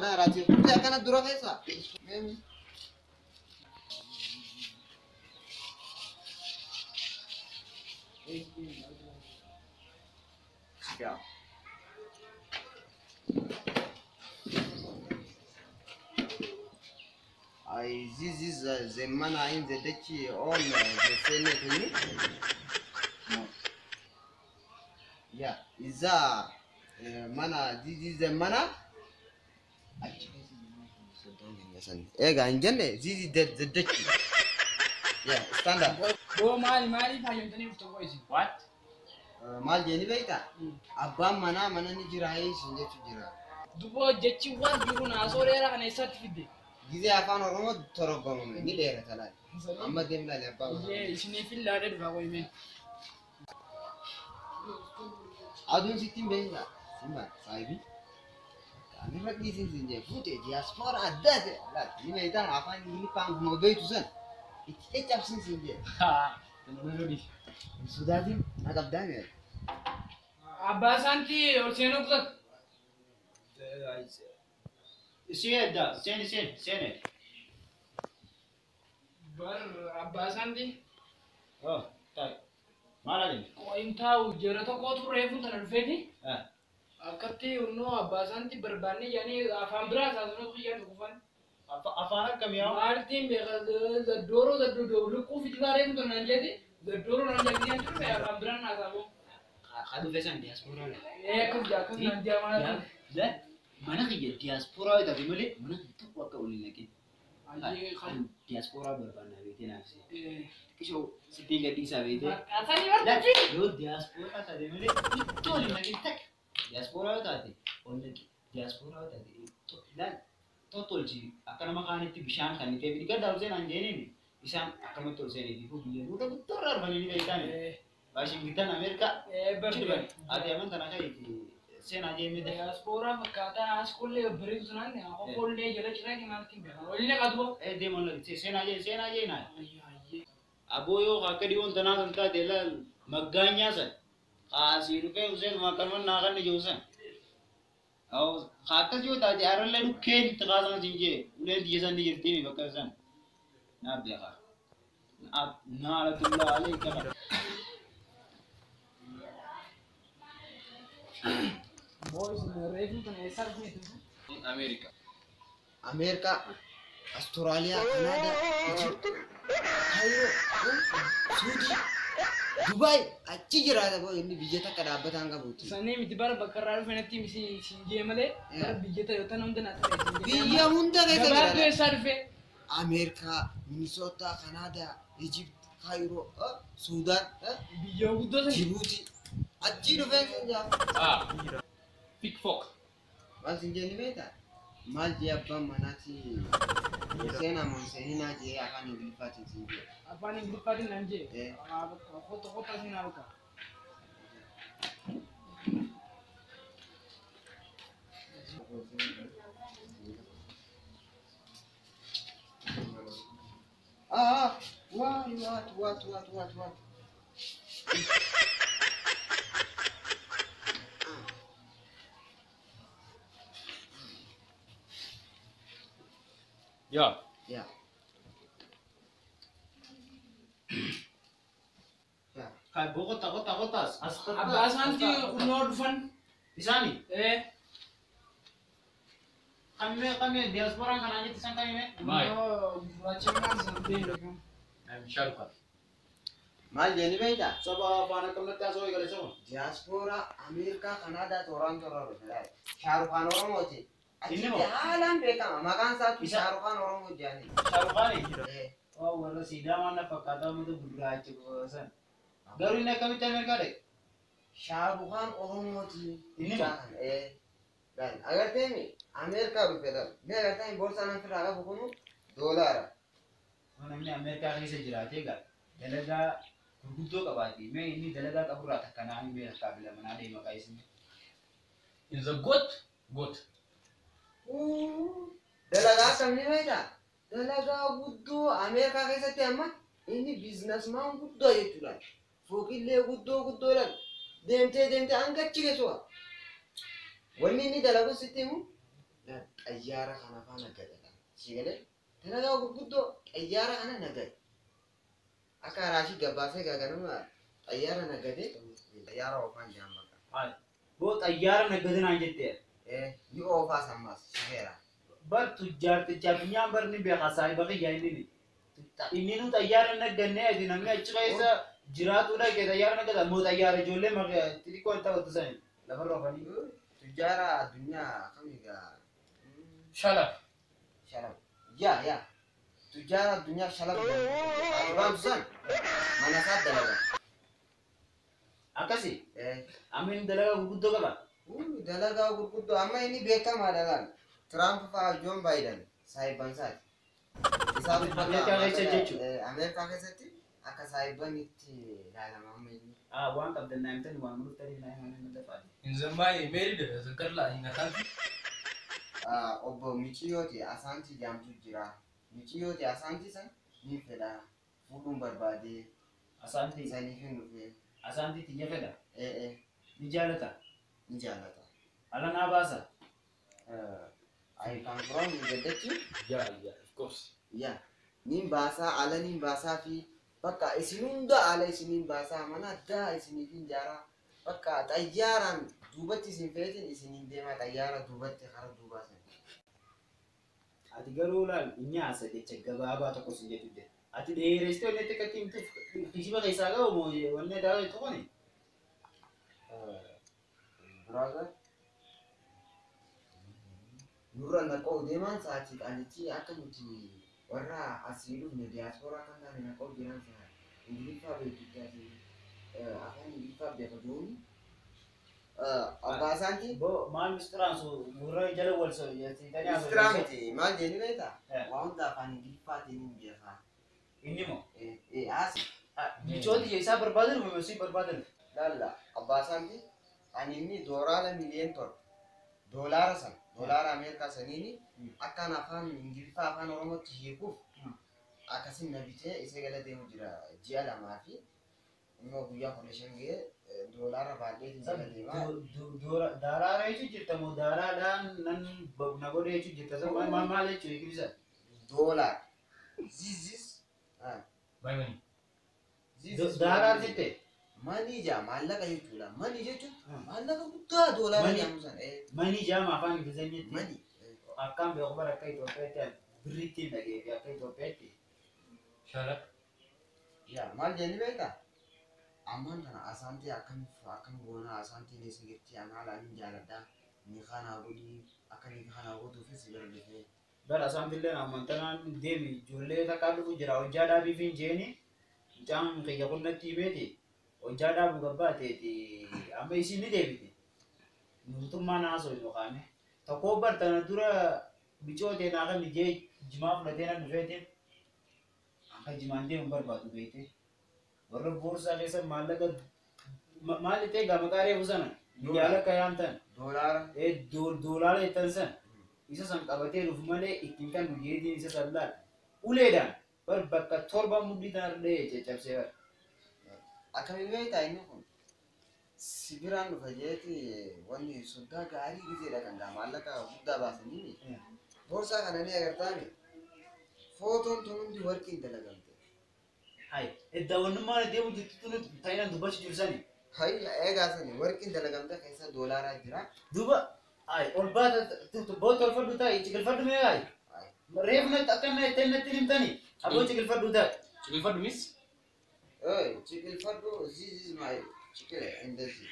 dha raati. Akkana dura keessa. Yeah. I this is the mana in the Dutch all the same thing. No. Yeah, is mana this is the mana. Egaa hin jenne this is the Dutch. Yeah, stand up. Boo maali maaliif hayyamtanii dhuftan qo'isi? What? Maal jeeni beektaa? Abbaan manaa mana ni jira isin jechuu jira. Duboo jechi waan jiru naasoo dheeraa kana eessatti fidde? Gizee afaan Oromoo torogomame ni dheerata laal. Amma deem laali abbaa manaa. Iyyee isiniif hin laalee dhufa qo'imee. Aduun sitti hin beektaa? Simba saayibii. Ani irra dhiisin sin jee fuute diyaaspoora addaa ta'e laal ni beektaa afaan Ingiliffaan kuma beektu san itti caccabsin sin jee. Hin sodaatin na qabdaa mi'a. Abbaa isaanti ol seenuu qusatu. Ishee edda seeni seeni seeni. Bar abbaa isaanti Oh, ta'i. Maal adeemu? qo'in taa'u jara tokkotu reefuun tana dhufeeti. Akkatti hunnoo abbaa isaanti barbaanne yaanii afaan biraa saasuma xiyyaan tokkoffaan. Afaan akkamii haa? Maaltiin beeka zaddooroo zaddoodoo lukkuu fijibaa reefuun tana naan jeeti. Zaddooroo naan jeeti yaan turre afaan biraan naasaafoo. Ka dhufe san diiyaaspooraa dha. Ee akkas jaa akkas naan jaa maal. Mana kiyya diiyaaspooraa yoo taate malee mana kiyya tokko akka waliin naqin. Diiyaaspooraa barbaannaa beekee naaf see. Xiqqishoo sittiin gadhiisaa beekee. Asanii barbaachii. Yoo diiyaaspooraa taate malee ittoo waliin naqin takka. Diiyaaspooraa yoo taate ol naqi. Diiyaaspooraa yoo taate laal tottolchi akka nama kaanitti bishaan kan ta'e gaddaa ol seenaan jeeniin isaan akkamatti ol seenii fi biyya guutuu guddaa arfanii ni beektaani. Waashingtan Ameerikaa. Barbaachii. Ati amantaa ka'iiti seenaa jeemee Diyaaspoora fakkaataa asqollee babbareedu sanaan qoqqollee jala ciraati maaltiin beekama. Waliin naqatu boo. Eh deeman seenaa jee seenaa jee naa. Aboo yoo akka dhiyoon tanaa kan taate laal maggaanyaa san. Kaasii dhufee Hussein makkalman naa kan jiru san. Akkas yoo taate arallee dhukkeen itti kaasan siin jee uleen tiyya san ni jirti bakka san. Naa beekaa. Naa alatullaa alee qaba. Boys reefuun tana eessaa dhufneetu? Ameerika. Ameerikaa, Austraaliyaa, Kanaadaa, Ijipt, Kaayiroo, Suudii, Dubaay achi jiraata boo inni biyya takka dhaabbataan qabuuti. Sanii miti bara bakka irraa dhufe natti si jee malee bara biyya tana hunda naa ta'e. Biyya hunda keessa Gabaabduu jiraata. eessaa dhufe? Ameerikaa, Minisootaa, Kanaadaa, Ijipt, Kaayiroo, Suudaan, Biyya guddoo sanii. Jibuutii achi dhufeen sin jaa. Ah. Pickfork. Maal sin jee ni beektaa? Maal jee abbaan manaati seenaa moo seeninaa jee afaan Ingiliffaatiin sin jee. Afaan Ingiliffaatiin naan jee. Eh. Kota kota seenaa bakka. Ah, what, what, what, what, what, what? Yeah. Yeah. Yeah. Kai boqota qota qotaas as Abbaa isaanti kunnoo dhufan. Isaani Ee. kamime kamime diyaaspooraan kanaan jetti san kamime. Maal? Gurraacha maal san beeku. I'm Shahrukh. Maal jeeni beektaa? Saba afaan akkamatti haasawaa eegale saba. Diyaaspoora Ameerikaa, Kanaadaa, Tooraan toora dhufe. Shaarukaan Oromooti. Inni Achitti moo? haalaan beekama. Maqaan isaatu Isa- Shaarukaan Oromoo jedhanii. Shaarukaani. Eh, Waa warra Sidaamaa na fakkaataa uummata gurraacha san. Garuu inni akkamitti Ameerikaa dhaqe? Shaarukaan Oromooti. Inni moo? Eh. Laal agartee Ameerikaa dhufe laal. Mee agartee boorsaa nan firraa qabu kunu doolaara. Namni Ameerikaa keessa jiraatee egaa dalagaa gurguddoo qabaate mee inni dalagaa qaburraa takka naani mee takkaa bila manaa deema qaayisni. In the goat, goat. Dalagaa akkamii beektaa? Dalagaa guddoo Ameerikaa keessatti amma inni businessman guddoo jechuudha. Fooqillee guddoo guddoodhaan deemtee deemtee hanga achi geessu. Wanni inni dalagu sitti himu Xayyaara kana faa naggadata. Si galee dalagaa gurguddoo xayyaara kana naggade. Akka raashii gabbaasee gaaganama xayyaara naggadee xayyaara oofaan jiran bakka. Boo xayyaara naggadinaan jettee. Ni oofaa sammaas shifeera. Bar tujjaarticha addunyaan bar ni beeka saahiba kiyya inni. Inni nu xayyaara nagganne ati namni achi keessa jiraatu dhaqee xayyaara naggata moo xayyaara ijoollee xixiqqoo hin taphatu sani lafarra oofanii. Tujjaara addunyaa kamigaa. Shalaf. Shalaf. Yaa yaa. Tujjaara addunyaa shalaf. Ati san mana isaa dalagaa. Akkasi. Amma inni dalagaa gurguddoo qaba. Dalagaa gurguddoo amma inni beekamaadha laal. Tiraamp fa'aa Joon Baayiden saahibban isaati. Ameerikaa keessa jechuudha. Ameerikaa keessatti akka saahibban itti ilaalama amma inni. Waan qabdan naa himtani waan murtanii naa himanii madda fa'aati. In the my married the girl in the country. Obbo Michiyyooti Asaantii jaamtu jira. Michiyyooti Asaantii san ni fedha. Fuudhuun barbaade. Asaantii. Saniif hin dhufe. Asaantii tiyya fedha. Ni jaalata. Ni jaalata. Ala naa baasa. I come from Gaddachi. Yeah, yeah, of course. Yeah. Niin baasaa ala niin baasaa fi bakka isin hunda ala isiniin baasaa mana addaa isiniif hin jaaraa. Bakka xayyaaraan duubatti isin feetin isiniin deemaa xayyaara duubatti kara duubaa sana. Ati garuu laal inni haasa jecha gabaabaa tokko sin jettu jira. Ati dheeressitee wanni akka himtuuf kijiba keessaa qabu moo wanni daa jettu kuni? Brother. Nurra naqoo deemaan sa'aatii qaalichi akka nuti warra asii dhufne diyaaspooraa kan taane naqoo jiran sana Ingiliffaa beektu afaan Ingiliffaa beeka jooni. Abbaa isaanti. Boo maal mistiraan su gurra jala wal siitanii haasa'u. Mistiraa miti maal jenni beektaa? Waa hunda afaan Ingiliffaatiin hin beekaa. Inni moo? Haasa. Michooti isaa barbaadan moo sii barbaadan? Laalla abbaa isaanti ani inni doolaara miliyoona 7 doolaara sana. Doolaara Ameerikaa saniini akkaan afaan Ingiliffaa afaan Oromootti hiikuuf akkasin na bitee isa gala deemu jira ji'a 2 fi immoo guyyaa 15 ga'ee doolaara baay'eetiin jala deemaa. Daaraara jechuun jirta moo daaraadhaan nan na godhe jechuun jirta maal maal jechuun hiikni Doolaar. This is. Buy money. Daaraar jette. Manii jaa maallaqa jechuudha. Manii jechuun maallaqa guddaa doolaara jedhamu sana. Manii jaama afaan Ingilizeenyitti. Manii. Akkaan beeku bara akka Itoophiyaatti birriitti hin dhageeffi akka Itoophiyaatti. Shalaf. Yaa maal jenni beektaa? Ammaan kana asaantii akkam akkam goonaa asaantiin eessa jirti ana haalaan hin jaaladhaa ni kanaa godhii akka ni kanaa godhuufis bira dhufee. Bara asaantillee amantanaan deemi ijoollee takkaa dhufu jira hojjaa dhaabii fi hin jeeni mucaan kiyya qunnatti himeeti. Hojjaa dhaabuu gabbaateeti amma isiin ni deebite. Mootummaan haasoo yookaan tokko bartana dura bicootee naa kan ijee jimaa fudhatee na dhufeetiin akka jimaan deemu barbaadu beekte. Warra boorsaa keessa maallaqa maal jettee gama qaaree sana miidiyaalee akka yaamtan. Doolaara. Doolaara jettan san isa san qabatee dhufu malee ittiin kan guyyeetiin isa san laal. Uleedhaan bar bakka 7 mudhii tanarra dhahee caccabsee bara. Akkamiin beektaa inni kun sibiraan dhufa jeeti wanni soddaa gaarii gizeedha kan gaa maallaqa guddaa baasanii boorsaa kana ni agartaami footoon tun hundi warqiin dalagamte. Hai iddaawwannummaan deemu jirtu tun taa'inaan dubbachuu jiru sani. Hai eegaa sani warqiin dalagamte keessa doolaaraa jira. Duuba hai ol baata boo tolfadhu taa'i ciqilfadhu mee hai. Reefu natti akka inni natti himtani aboo ciqilfadhu taa'i. Ciqilfadhu mis? Hey, ciqilfadhu this is my chiqile እንደዚህ.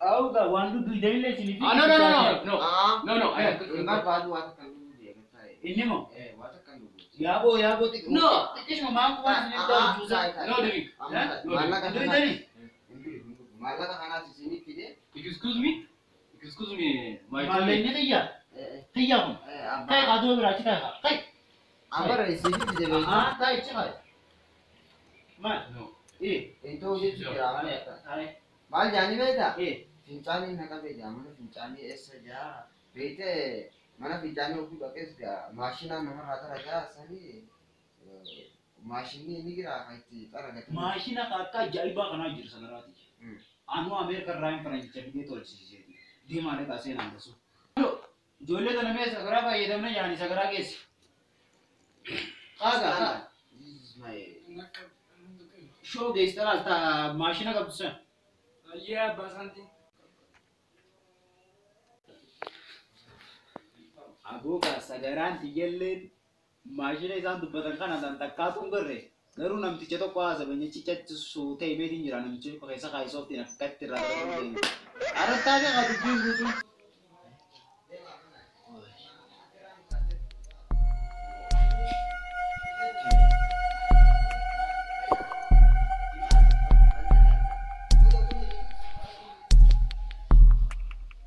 Awuga waan dudduudanillee isiniif. Ah no no no no no no I barbaadu waa takka nu deegataa. Inni moo? Waa takka nu Yaaboo yaaboo xiqqoo. No. Xiqqishuma maan kun waan isiniif ta'u juusa. No drink. Maallaqa Duudani. Maallaqa kanaas isiniif fide. Excuse me. Excuse me my Maallaqni xiyyaa. Xiyyaa kun. Ta'e qaaduu biraa achi ta'e. Ta'e. Amara isiniif fide beektu. Ah ta'e achi ta'e. Maal? No. Iddoo hojjetu jira malee. Maal jaanii beektaa? Fincaanii na qabee jira mana fincaanii eessa jira beektee mana fincaanii ofii dhaqees jira maashinaan namarraa xaragaa sanii maashinni ni jira kan itti xaragatu. Maashina akka ajaa'ibaa kanaa jiru sanarraati. Anuu Ameerikaa irraa hin faranjicha biyya tolchisiiseeti. Deemaa dhaqaa seenaan gasu. Ijoollee kana mee sagaraa fayyadamna yaani sagaraa keessa. Qaagaa qaa. This is my Shoo geessita laal taa maashina qabdu sana. Ayyee abbaa isaanti. Aboogaa sagaraan tiyyalleen maashina isaan dubbatan kana tan takkaatu hin garre. Garuu namticha tokko haasaba nyachicha suutee himeetiin jira namichi tokko keessa kaayisoof akkatti irraa ta'uu deema. Arattaa fi haa dubbiin guutuun.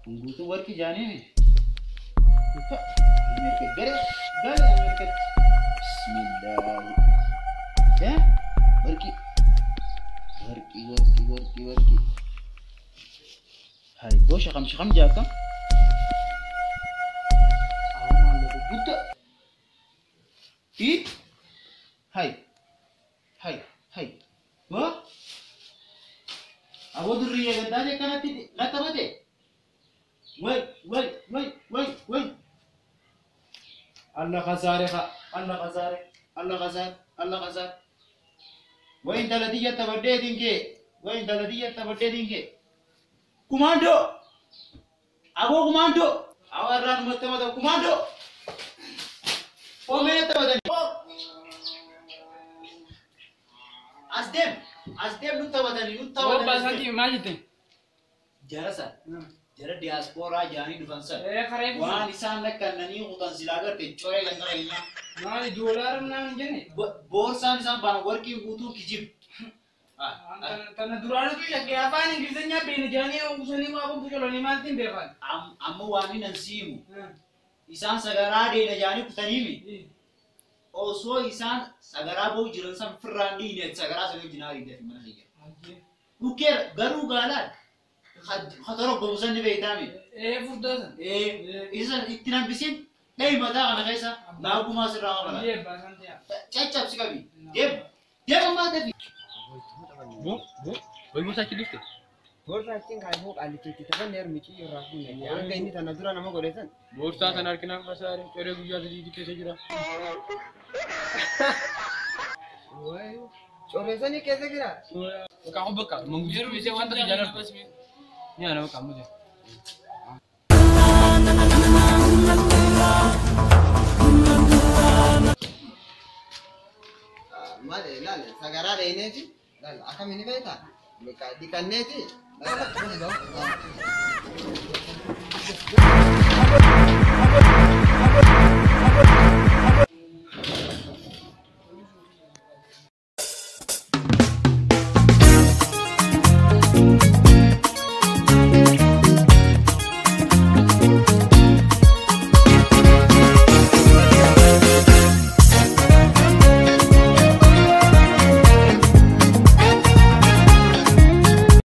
Kun guutuun warqii jaaniini. Ameerika gare gare Ameerikatti. Bismillaahi. Eh? Warqii. Warqii warqii warqii warqii. Hay boo shaqam shaqam jaaka. Awwa maallaqa guddaa. I. Hay. Hay hay. Waa. Aboo durriyyee gaddaa akkanatti na taphate. Way way way way way. Allah khasaare Allah khasaare Allah khasaare Allah khasaare. Way intala tiyya taphadhee dinkee. Way intala tiyya taphadhee dinkee. Kumaandoo. Aboo kumaandoo. Awwa irraan numatti taphata kumaandoo. Oomee taphatani. As deem as deem nu taphatanii nu Aboo abbaa taphatanii. isaanti maal jette? Jara sana jara diyaaspooraa jaanii dhufan sana. Ee karee Waan isaan lakkannanii kutan silaa garte coree kan gara keenyaa. Maali doolaara naan hin jenne? Boorsaan isaan baana warqiin guutuu kijib. Tana duraanitu shakkee afaan Ingilizeenyaa beena jedhanii uwwisanii waa bubbusholanii maaltiin beekan? Amma waan inni nan siimu isaan sagaraa deena jaanii kutaniimi osoo isaan sagaraa ba'u jiran san firraan dhiine sagaraa sana wajjin haariidha fi mana kiyya. Dhukkee garuu gaalaan katara gomusan ni beektaami. Ee furdaa san. Isa itti nambisin dhahi mataa kana keessa laagumaa sirraa qabala. Ayyee abbaa isaanti yaa. Caccabsi qabi. Deem deem ammaa dafi. Boo boo. Way boorsaa achi dhufte. Boorsaa achiin kaayifoo qaalicha itti taphanne harmichi irraa fuunne hanga inni tana dura nama godhe san. Boorsaa sana harkinaan khasaare coree guyyaa sadii keessa jira. Coree sanii keessa jira. Bakka kun bakka manguddoo isee wanta jaalladhu. Ni ana bakka ammoo. Maal ilaal sagaraa dhayneeti laal akkamiin beektaa dhiqanneeti laal akkuma gahu.